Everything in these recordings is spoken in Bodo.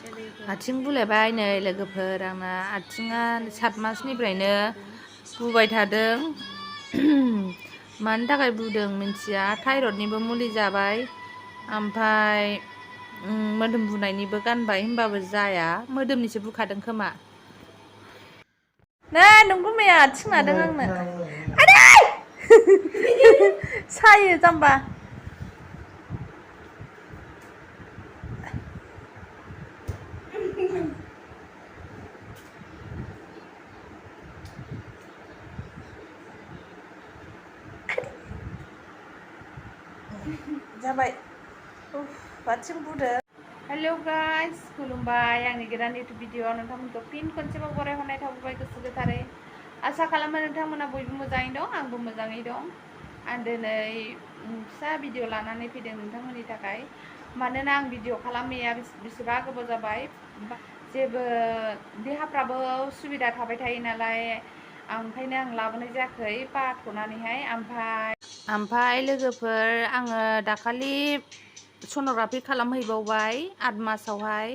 आथिं बुलायबाय नै लोगोफोर आंना आथिङा 7 मासनिफ्रायनो बुबाय थादों मानि थाखाय बुदों मिन्थिया थायरडनिबो मुलि जाबाय ओमफ्राय मोदोम बुनायनिबो गानबाय होमबाबो जाया मोदोमनिसो बुखादों खोमा नै नों गुमैया आथिं नादों आंनो आदै सायो जाम्बा जाबाय आथिं बुदों हेल' गाइस खुलुमबाय आंनि गोदान इउटुब भिडिअ'आव नोंथांमोनखौ फिन खनसेबाव बरायहरनाय थाबाय गोसो गोथारै आसा खालामो नोंथांमोना बयबो मोजाङै दं आंबो मोजाङै दं आं दिनै फिसा भिडिअ लानानै फैदों नोंथांमोननि थाखाय मानोना आं भिडिअ खालामैया बेसेबा गोबाव जाबाय जेबो देहाफ्राबो उसुबिदा थाबाय थायो नालाय ओंखायनो आं लाबोनाय जायाखै बाथ'नानैहाय ओमफ्राय लोगोफोर आङो दाखालि सन'ग्राफि खालामहैबावबाय 8 मासावहाय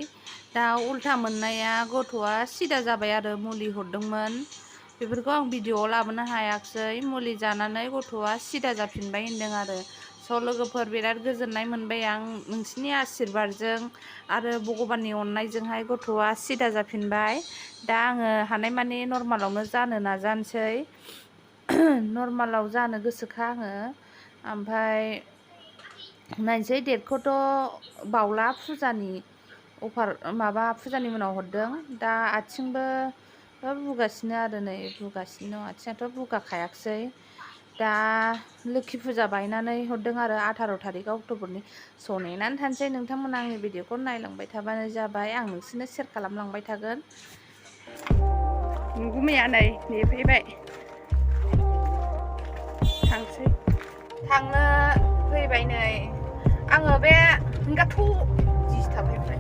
दा उल्था मोननाया गथ'आ सिदा जाबाय आरो मुलि हरदोंमोन बेफोरखौ आं भिडिअ'आव लाबोनो हायाखिसै मुलि जानानै गथ'आ सिदा जाफिनबाय होनदों आरो स' लोगोफोर बिराद गोजोननाय मोनबाय आं नोंसिनि आशीर्बादजों आरो भगबाननि अननायजोंहाय गथ'आ सिदा जाफिनबाय दा आङो हानायमानि नर्मालावनो जानो नाजानोसै नर्मालाव जानो गोसोखा आङो ओमफ्राय नायनोसै डेटखौथ' बावला फुजानि माबा फुजानि उनाव हरदों दा आथिंबो बुगासिनो आरो नै बुगासिनो दं आथिङाथ' बुगाखायाखिसै दा लोखि फुजा बायनानै हरदों आरो 18 थारिखआव अक्ट'बरनि स' नेनानै थानोसै नोंथांमोना आंनि भिडिअखौ नायलांबाय थाबानो जाबाय आं नोंसोरनो सेयार खालामलांबाय थागोन गुमैया नै नेफैबाय थांसै थांनो फैबाय नै आङो बे गाथ' दिसथाब हैबाय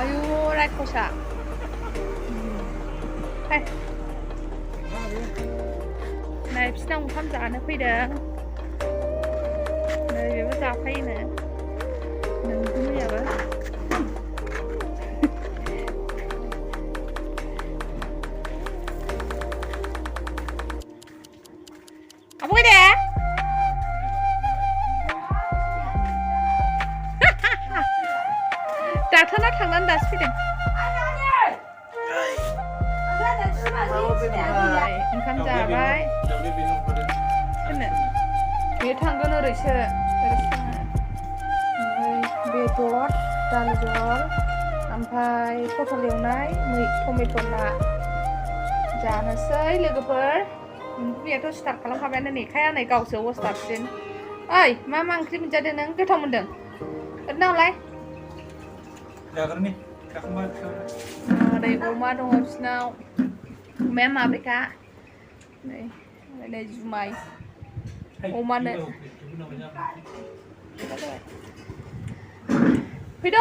आयु रायखसा नै बिसिनाव ओंखाम जानो फैदों नै बेबो जाफायोनो नोंगुमैयाबो आबौ दे दाथाना थांनानै दासो फैदों ओंखाम जाबाय बे थांगोन ओरैसो बेदर दालि जहल ओमफ्राय पटल एवनाय टमेट' ना जानोसै लोगोफोर गुमैयाथ' स्टार्ट खालामखाबायानो नेखाया नै गावसो अस्थादसिन ओइ मा ओंख्रि मोनजादों नों गोथाव मोनदों ओरैनावलाय ओरै अमा दङ बिसिनाव अमाया माब्रैखा नै जुमाय अमानो फैद'